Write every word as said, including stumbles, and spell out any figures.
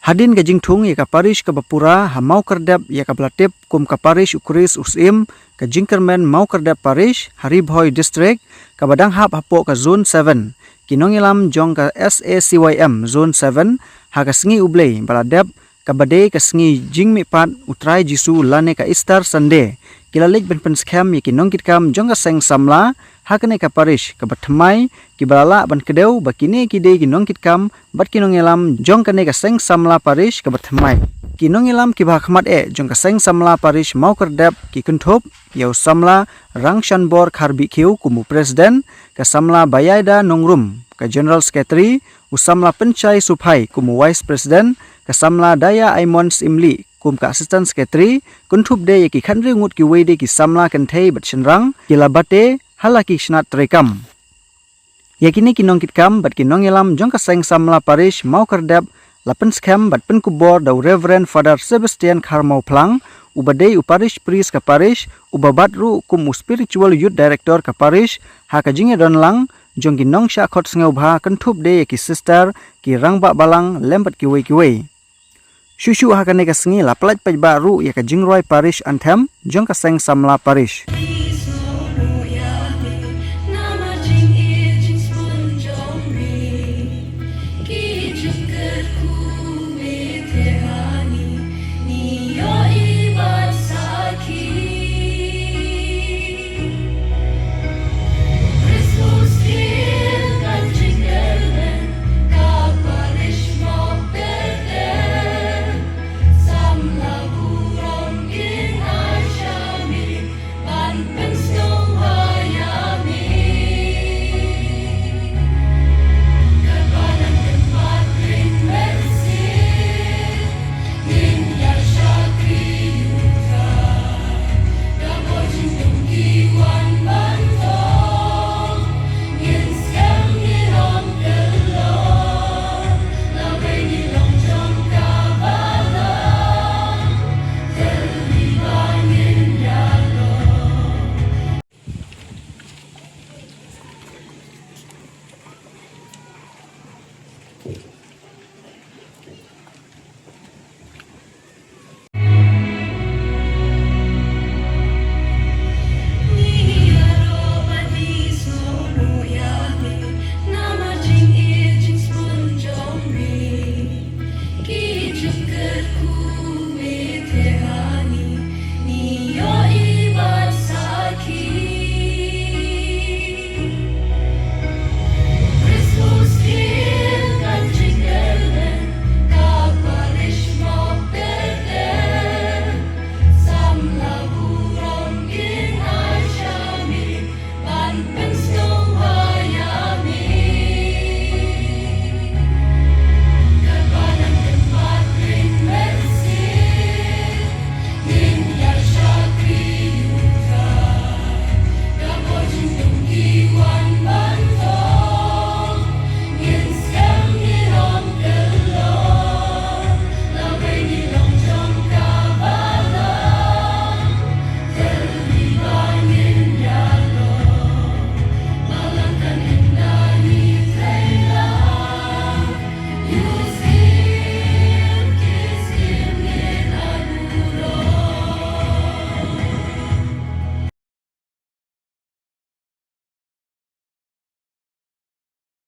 Hadien ka jingthung ïa ka parish kaba pura ha Mawkyrdep, ïa kaba la tip kum ka parish u Kris u Syiem, ka jingkyrmen Mawkyrdep Parish ha Ri Bhoi District, kaba dang hap hapoh ka Zone seven, ki nongïalam jong ka S A C Y M Zone seven, ha ka sngi U Blei ba la dep, kaba dei ka sngi jingmihpat U Trai Jisu lane ka Easter Sunday, ki la leit ban pynskhem ïa ki nongkitkam jong ka seng samla ha kane ka parish kaba thymmai, kiba la lah ban kdew ba kine ki dei ki nongkitkam bad ki nongïalam jong kane ka seng samla parish kaba thymmai. Ki nongïalam kiba ha khmat eh jong ka seng samla parish Mawkyrdep ki kynthup ïa u samla Rangshanbor Kharbihkhiew kum u president, ka samla Bayaida Nongrum ka general secretary, u samla Pynshai Suphai kum u vice president, ka samla Daya Aimon Syiemlieh kum ka assistant secretary, kynthup de ïa ki khatriew ngut kiwei de ki samla kynthei bad shynrang, ki la bate ha la ki snat treikam. Ïa kine ki nongkitkam bad ki nongïalam jong ka seng samla parish Mawkyrdep la pynskhem bad pynkupbor da u Reverend Father Sebastian Kharmawphlang, uba dei u parish priest ka parish, uba bat ruh kum u spiritual youth director ka parish, ha ka jingïadon lang jong ki nongshah khot sngewbha kynthup de ïa ki sister, ki rangbah balang lem bad kiwei kiwei. Shuh shuh ha kane ka sngi la pyllait paidbah ruh ïa ka jingrwai parish anthem jong ka seng samla parish.